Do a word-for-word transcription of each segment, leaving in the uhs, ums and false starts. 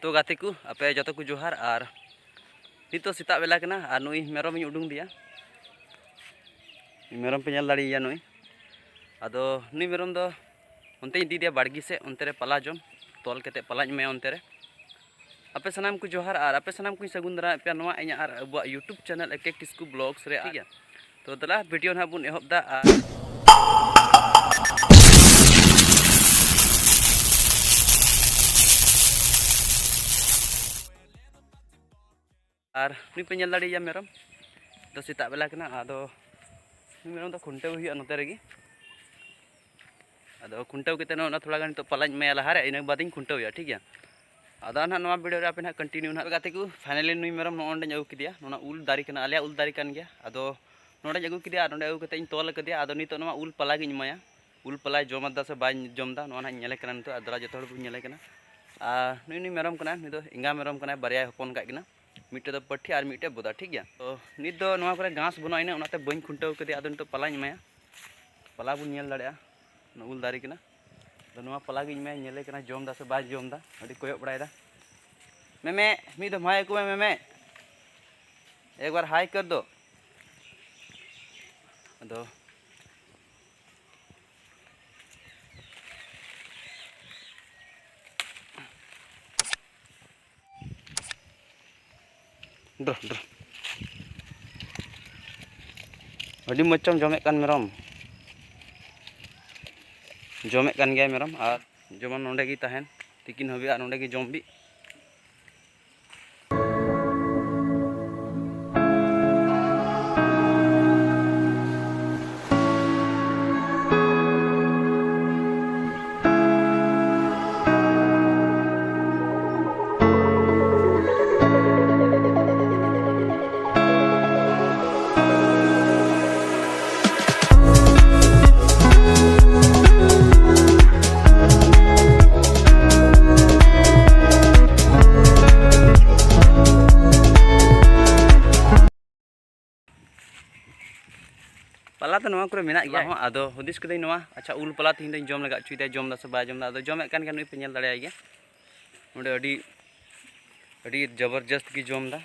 ᱛᱚ ᱜᱟᱛᱮ ᱠᱚ, ᱟᱯᱮ ᱡᱚᱛᱚ ᱠᱚ ᱡᱚᱦᱟᱨ᱾ ᱟᱨ ᱱᱤᱛᱚᱜ ᱥᱮᱛᱟᱜ ᱵᱮᱞᱟ ᱠᱟᱱᱟ, ᱟᱨ ᱱᱩᱭ ᱢᱮᱨᱚᱢ ᱤᱧ ᱩᱰᱩᱝ ᱫᱮᱭᱟ᱾ ᱢᱮᱨᱚᱢ ᱯᱮ ᱧᱮᱞ ᱫᱟᱲᱮᱭᱟᱭᱟ ᱱᱩᱭ᱾ ᱟᱫᱚ ᱱᱩᱭ ᱢᱮᱨᱚᱢ ᱫᱚ ᱚᱱᱛᱮᱧ ᱤᱫᱤᱭᱮᱫᱮᱭᱟ ᱵᱟᱲᱜᱮ ᱥᱮᱫ, ᱚᱱᱛᱮ ᱨᱮ ᱯᱟᱞᱟ ᱡᱚᱢ, ᱛᱚᱞ ᱠᱟᱛᱮᱫ ᱯᱟᱞᱟᱧ ᱮᱢᱟᱭᱟ ᱚᱱᱛᱮ ᱨᱮ᱾ ᱟᱯᱮ ᱥᱟᱱᱟᱢ ᱠᱚ ᱡᱚᱦᱟᱨ, ᱟᱨ ᱟᱯᱮ ᱥᱟᱱᱟᱢ ᱠᱚᱧ ᱥᱟᱹᱜᱩᱱ ᱫᱟᱨᱟᱢᱮᱫ ᱯᱮᱭᱟ ᱱᱚᱣᱟ ᱤᱧᱟᱹᱜ ᱟᱨ ᱟᱵᱚᱣᱟᱜ YouTube channel A K Kisku Vlogs ᱨᱮ, ᱴᱷᱤᱠ ᱜᱮᱭᱟ? ᱛᱚ ᱫᱮᱞᱟ, video ᱱᱟᱦᱟᱜ ᱵᱚᱱ ᱮᱦᱚᱵ ᱫᱟ᱾ ᱟᱨ ᱟᱨ ᱱᱩᱭ ᱯᱮ ᱧᱮᱞ ᱫᱟᱲᱮᱭᱟᱭᱟ ᱢᱮᱨᱚᱢ ᱫᱚ, ᱥᱮᱛᱟᱜ ᱵᱮᱞᱟ ᱠᱟᱱᱟ᱾ ᱟᱫᱚ ᱱᱩᱭ ᱢᱮᱨᱚᱢ ᱫᱚ ᱠᱷᱩᱱᱴᱟᱹᱣ ᱦᱩᱭᱩᱜᱼᱟ ᱱᱚᱛᱮ ᱨᱮᱜᱮ᱾ ᱟᱫᱚ ᱠᱷᱩᱱᱴᱟᱹᱣ ᱠᱟᱛᱮ ᱱᱚᱜᱼᱚ ᱱᱟ ᱛᱷᱚᱲᱟ ᱜᱟᱱ ᱱᱤᱛᱚᱜ ᱯᱟᱞᱟᱧ ᱮᱢᱟᱭᱟ ᱞᱟᱦᱟᱨᱮ, ᱤᱱᱟᱹ ᱵᱟᱫᱤᱧ ᱠᱷᱩᱱᱴᱟᱹᱣᱮᱭᱟ, ᱴᱷᱤᱠ ᱜᱮᱭᱟ? ᱟᱫᱚ ᱱᱟᱦᱟᱜ ᱱᱚᱣᱟ video ᱨᱮ ᱟᱯᱮ ᱱᱟᱦᱟᱜ continue ᱱᱟᱦᱟᱜ᱾ ᱜᱟᱛᱮ ᱠᱚ, finally ᱱᱩᱭ ᱢᱮᱨᱚᱢ ᱱᱚᱜᱼᱚ ᱱᱚᱸᱰᱮᱧ ᱟᱹᱜᱩ ᱠᱮᱫᱮᱭᱟ᱾ ᱱᱚᱣᱟ ᱩᱞ ᱫᱟᱨᱮ ᱠᱟᱱᱟ, ᱟᱞᱮᱭᱟᱜ ᱩᱞ ᱫᱟᱨᱮ ᱠᱟᱱ ᱜᱮᱭᱟ᱾ ᱟᱫᱚ ᱱᱚᱸᱰᱮᱧ ᱟᱹᱜᱩ ᱠᱮᱫᱮᱭᱟ ᱟᱨ ᱱᱚᱸᱰᱮ ᱟᱹᱜᱩ ᱠᱟᱛᱮ ᱤᱧ ᱛᱚᱞ ᱟᱠᱟᱫᱮᱭᱟ᱾ ᱟᱫᱚ ᱱᱤᱛᱚᱜ ᱱᱚᱣᱟ ᱩᱞ ᱯᱟᱞᱟ ᱜᱤᱧ ᱮᱢᱟᱭᱟ᱾ ᱩᱞ ᱯᱟᱞᱟᱭ ᱡᱚᱢ ᱮᱫᱟ ᱥᱮ ᱵᱟᱭ ᱡᱚᱢ ᱮᱫᱟ, ᱱᱚᱣᱟ ᱱᱟᱦᱟᱜ ᱤᱧ ᱧᱮᱞᱮ ᱠᱟᱱᱟ ᱱᱤᱛᱚᱜ, ᱟᱨ ᱫᱮᱞᱟ ᱡᱚᱛᱚ ᱦᱚᱲ ᱵᱚᱱ ᱧᱮᱞᱮ ᱠᱟᱱᱟ᱾ ᱟᱨ ᱱᱩᱭ, ᱱᱩᱭ ᱢᱮᱨᱚᱢ ᱠᱟᱱᱟᱭ, ᱱᱩᱭ ᱫᱚ ᱮᱸᱜᱟ ᱢᱮᱨᱚᱢ ᱠᱟᱱᱟᱭ, ᱵᱟᱨᱭᱟᱭ ᱦᱚᱯᱚᱱ ᱟᱠᱟᱫ ᱠᱤᱱᱟ, ᱢᱤᱫᱴᱮᱡ ᱫᱚ ᱯᱟᱹᱴᱷᱤ ᱟᱨ ᱢᱤᱫᱴᱮᱡ ᱵᱚᱫᱟ, ᱴᱷᱤᱠ ᱜᱮᱭᱟ? ᱛᱚ ᱱᱤᱛ ᱫᱚ ᱱᱚᱣᱟ ᱠᱚᱨᱮ ᱜᱷᱟᱥ ᱵᱟᱹᱱᱩᱜᱼᱟ ᱤᱱᱟᱹᱜ, ᱚᱱᱟᱛᱮ ᱵᱟᱹᱧ ᱠᱷᱩᱱᱴᱟᱹᱣ ᱠᱟᱫᱮᱭᱟ᱾ ᱟᱫᱚ ᱱᱤᱛᱚᱜ ᱯᱟᱞᱟᱧ ᱮᱢᱟᱭᱟ, ᱯᱟᱞᱟ ᱵᱚᱱ ᱧᱮᱞ ᱫᱟᱲᱮᱭᱟᱜᱼᱟ᱾ ᱚᱱᱟ ᱩᱞ ᱫᱟᱨᱮ ᱠᱟᱱᱟ᱾ ᱟᱫᱚ ᱱᱚᱣᱟ ᱯᱟᱞᱟ ᱜᱤᱧ ᱮᱢᱟᱭᱟ, ᱧᱮᱞᱮ ᱠᱟᱱᱟ ᱡᱚᱢ ᱮᱫᱟ ᱥᱮ ᱵᱟᱭ ᱡᱚᱢ ᱮᱫᱟ, ᱟᱹᱰᱤ ᱠᱚᱭᱚᱜ ᱵᱟᱲᱟᱭᱮᱫᱟ᱾ ᱢᱮᱢᱮ, ᱢᱤᱫ ᱫᱚᱢ ᱦᱟᱭ ᱟᱠᱚ ᱢᱮ, ᱢᱮᱢᱮ, ᱮᱠᱵᱟᱨ ᱦᱟᱭ ᱠᱟᱨ ᱫᱚ᱾ ᱟᱫᱚ ᱰᱨᱚ, ᱰᱨᱚ᱾ ᱟᱹᱰᱤ ᱢᱚᱡᱽ ᱪᱚᱢ ᱡᱚᱢᱮᱫ ᱠᱟᱱ ᱢᱮᱨᱚᱢ᱾ ᱡᱚᱢᱮᱫ ᱠᱟᱱ ᱜᱮᱭᱟᱭ ᱢᱮᱨᱚᱢ, ᱟᱨ ᱡᱮᱢᱚᱱ ᱱᱚᱸᱰᱮ ᱜᱮ ᱛᱟᱦᱮᱱ ᱛᱤᱠᱤᱱ ᱦᱟᱹᱵᱤᱡ, ᱟᱨ ᱱᱚᱸᱰᱮ ᱜᱮ ᱡᱚᱢ ᱵᱤ᱾ ᱯᱟᱞᱟ ᱫᱚ ᱱᱚᱣᱟ ᱠᱚᱨᱮ ᱢᱮᱱᱟᱜ ᱜᱮᱭᱟ᱾ ᱦᱚᱸ, ᱟᱫᱚ ᱦᱩᱫᱤᱥ ᱠᱤᱫᱟᱹᱧ ᱱᱚᱣᱟ, ᱟᱪᱪᱷᱟ, ᱩᱞ ᱯᱟᱞᱟ ᱛᱮᱦᱮᱧ ᱫᱚᱧ ᱡᱚᱢ ᱞᱮᱜᱟ ᱦᱚᱪᱚᱭᱮᱫᱟ, ᱡᱚᱢ ᱫᱟ ᱥᱮ ᱵᱟᱭ ᱡᱚᱢ ᱫᱟ᱾ ᱟᱫᱚ ᱡᱚᱢᱮᱫ ᱠᱟᱱ ᱜᱮᱭᱟ, ᱱᱩᱭ ᱯᱮ ᱧᱮᱞ ᱫᱟᱲᱮᱭᱟᱭ ᱜᱮᱭᱟ᱾ ᱱᱚᱸᱰᱮ ᱟᱹᱰᱤ ᱟᱹᱰᱤ ᱡᱚᱵᱚᱨᱡᱚᱥᱛ ᱜᱮ ᱡᱚᱢ ᱮᱫᱟ᱾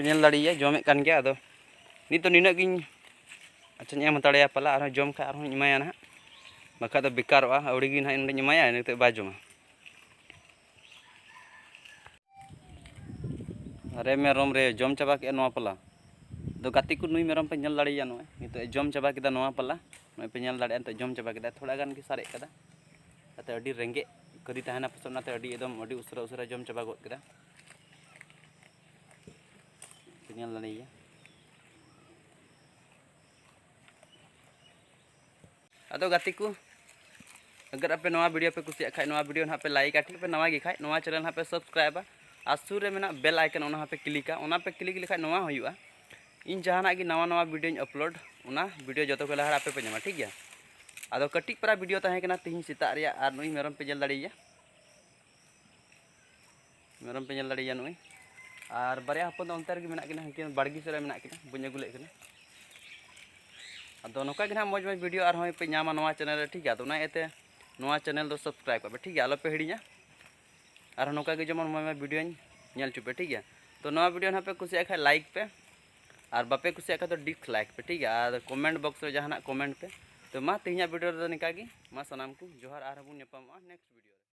ᱧᱮᱞ ᱫᱟᱲᱮᱭᱟᱭᱟ, ᱡᱚᱢᱮᱫ ᱠᱟᱱ ᱜᱮᱭᱟ᱾ ᱟᱫᱚ ᱱᱤᱛ ᱫᱚ ᱱᱤᱱᱟᱹᱜ ᱜᱤᱧ, ᱟᱪᱪᱷᱟᱧ ᱮᱢ ᱦᱟᱛᱟᱲᱮᱭᱟ ᱯᱟᱞᱟ, ᱟᱨᱦᱚᱸ ᱡᱚᱢ ᱠᱷᱟᱡ ᱟᱨᱦᱚᱸᱧ ᱮᱢᱟᱭᱟ ᱱᱟᱦᱟᱜ, ᱵᱟᱠᱷᱟᱡ ᱫᱚ ᱵᱮᱠᱟᱨᱚᱜᱼᱟ᱾ ᱟᱹᱣᱲᱤ ᱜᱮ ᱱᱟᱦᱟᱜ ᱱᱚᱸᱰᱮᱧ ᱮᱢᱟᱭᱟ, ᱤᱱᱟᱹ ᱠᱟᱛᱮ ᱵᱟᱭ ᱡᱚᱢᱟ᱾ ᱟᱨᱮ ᱢᱮᱨᱚᱢ ᱨᱮ, ᱡᱚᱢ ᱪᱟᱵᱟ ᱠᱮᱫᱼᱟ ᱱᱚᱣᱟ ᱯᱟᱞᱟ᱾ ᱟᱫᱚ ᱜᱟᱛᱮ ᱠᱚ, ᱱᱩᱭ ᱢᱮᱨᱚᱢ ᱯᱮ ᱧᱮᱞ ᱫᱟᱲᱮᱭᱟᱭᱟ, ᱱᱚᱜᱼᱚᱭ ᱱᱤᱛᱚᱜ ᱮ ᱡᱚᱢ ᱪᱟᱵᱟ ᱠᱮᱫᱟ ᱱᱚᱣᱟ ᱯᱟᱞᱟ᱾ ᱱᱚᱜᱼᱚᱭ ᱯᱮ ᱧᱮᱞ ᱫᱟᱲᱮᱭᱟᱜᱼᱟ, ᱱᱤᱛᱚᱜ ᱡᱚᱢ ᱪᱟᱵᱟ ᱠᱮᱫᱟ, ᱛᱷᱚᱲᱟ ᱜᱟᱱ ᱜᱮ ᱥᱟᱨᱮᱡ ᱠᱟᱫᱟ᱾ ᱚᱱᱟᱛᱮ ᱟᱹᱰᱤ ᱨᱮᱸᱜᱮᱡ ᱠᱟᱹᱫᱤ ᱛᱟᱦᱮᱱᱟ ᱯᱟᱥᱮᱡ, ᱚᱱᱟᱛᱮ ᱟᱹᱰᱤ ᱮᱠᱫᱚᱢ ᱟᱹᱰᱤ ᱩᱥᱟᱹᱨᱟ ᱩᱥᱟᱹᱨᱟ ᱡᱚᱢ ᱪᱟᱵᱟ ᱜᱚᱫ ᱠᱮᱫᱟ᱾ ᱯᱮ ᱧᱮᱞ ᱫᱟᱲᱮᱭᱟᱭᱟ᱾ ᱟᱫᱚ ᱜᱟᱛᱮ ᱠᱚ, ᱟᱜᱟᱨ ᱟᱯᱮ ᱱᱚᱣᱟ video ᱯᱮ ᱠᱩᱥᱤᱭᱟᱜ ᱠᱷᱟᱡ, ᱱᱚᱣᱟ video ᱱᱟᱦᱟᱜ ᱯᱮ like ᱟ, ᱴᱷᱤᱠ? ᱟᱯᱮ ᱱᱟᱣᱟ ᱜᱮ ᱠᱷᱟᱡ, ᱱᱚᱣᱟ channel ᱱᱟᱦᱟᱜ ᱯᱮ subscribe ᱟ, ᱟᱨ ᱥᱩᱨ ᱨᱮ ᱢᱮᱱᱟᱜ bell icon, ᱚᱱᱟ ᱦᱚᱸ ᱯᱮ click ᱟ᱾ ᱚᱱᱟ ᱯᱮ click ᱞᱮᱠᱷᱟᱡ ᱱᱚᱣᱟ ᱦᱩᱭᱩᱜᱼᱟ, ᱤᱧ ᱡᱟᱦᱟᱱᱟᱜ ᱜᱮ ᱱᱟᱣᱟ ᱱᱟᱣᱟ videoᱧ upload, ᱚᱱᱟ video ᱡᱚᱛᱚ ᱠᱷᱚᱱ ᱞᱟᱦᱟ ᱨᱮ ᱟᱯᱮ ᱯᱮ ᱧᱟᱢᱟ, ᱴᱷᱤᱠ ᱜᱮᱭᱟ? ᱟᱫᱚ ᱠᱟᱹᱴᱤᱡ ᱯᱟᱨᱟ video ᱛᱟᱦᱮᱸ ᱠᱟᱱᱟ ᱛᱤᱦᱤᱧ ᱥᱮᱛᱟᱜ ᱨᱮᱭᱟᱜ, ᱟᱨ ᱱᱩᱭ ᱢᱮᱨᱚᱢ ᱯᱮ ᱧᱮᱞ ᱫᱟᱲᱮᱭᱟᱭᱟ᱾ ᱢᱮᱨᱚᱢ ᱯᱮ ᱧᱮᱞ ᱫᱟᱲᱮᱭᱟᱭᱟ ᱱᱩᱭ᱾ ᱟᱨ ᱵᱟᱨᱭᱟ ᱦᱚᱯᱚᱱ ᱫᱚ ᱚᱱᱛᱮ ᱨᱮᱜᱮ ᱢᱮᱱᱟᱜ ᱠᱤᱱᱟ, ᱦᱟᱹᱱᱠᱤᱱ ᱵᱟᱲᱜᱮ ᱥᱮᱫ ᱨᱮ ᱢᱮᱱᱟᱜ ᱠᱤᱱᱟ, ᱵᱟᱹᱧ ᱟᱹᱜᱩ ᱞᱮᱫ ᱠᱤᱱᱟ᱾ ᱟᱫᱚ ᱱᱚᱝᱠᱟ ᱜᱮ ᱱᱟᱦᱟᱜ ᱢᱚᱡᱽ ᱢᱚᱡᱽ video ᱟᱨᱦᱚᱸ ᱯᱮ ᱧᱟᱢᱟ ᱱᱚᱣᱟ channel ᱨᱮ, ᱴᱷᱤᱠ ᱜᱮᱭᱟ? ᱟᱫᱚ ᱚᱱᱟ ᱤᱭᱟᱹᱛᱮ ᱱᱚᱣᱟ channel ᱫᱚ subscribe ᱠᱟᱜ ᱯᱮ, ᱴᱷᱤᱠ ᱜᱮᱭᱟ? ᱟᱞᱚ ᱯᱮ ᱦᱤᱲᱤᱧᱟ᱾ ᱟᱨᱦᱚᱸ ᱱᱚᱝᱠᱟ ᱜᱮ ᱡᱮᱢᱚᱱ ᱢᱚᱡᱽ ᱢᱚᱡᱽ videoᱧ ᱧᱮᱞ ᱦᱚᱪᱚ ᱯᱮ, ᱴᱷᱤᱠ ᱜᱮᱭᱟ? ᱛᱚ ᱱᱚᱣᱟ video ᱱᱟᱦᱟᱜ ᱯᱮ ᱠᱩᱥᱤᱭᱟᱜ ᱠᱷᱟᱡ like ᱯᱮ, ᱟᱨ ᱵᱟᱯᱮ ᱠᱩᱥᱤᱭᱟᱜ ᱠᱷᱟᱡ ᱫᱚ dislike ᱯᱮ, ᱴᱷᱤᱠ ᱜᱮᱭᱟ? ᱟᱨ comment box ᱨᱮ ᱡᱟᱦᱟᱱᱟᱜ comment ᱯᱮ᱾ ᱛᱚ ᱢᱟ ᱛᱮᱦᱮᱧᱟᱜ video ᱨᱮᱫᱚ ᱱᱤᱝᱠᱟ ᱜᱮ, ᱢᱟ ᱥᱟᱱᱟᱢ ᱠᱚ ᱡᱚᱦᱟᱨ, ᱟᱨᱦᱚᱸ ᱵᱚᱱ ᱧᱟᱯᱟᱢᱚᱜᱼᱟ next video᱾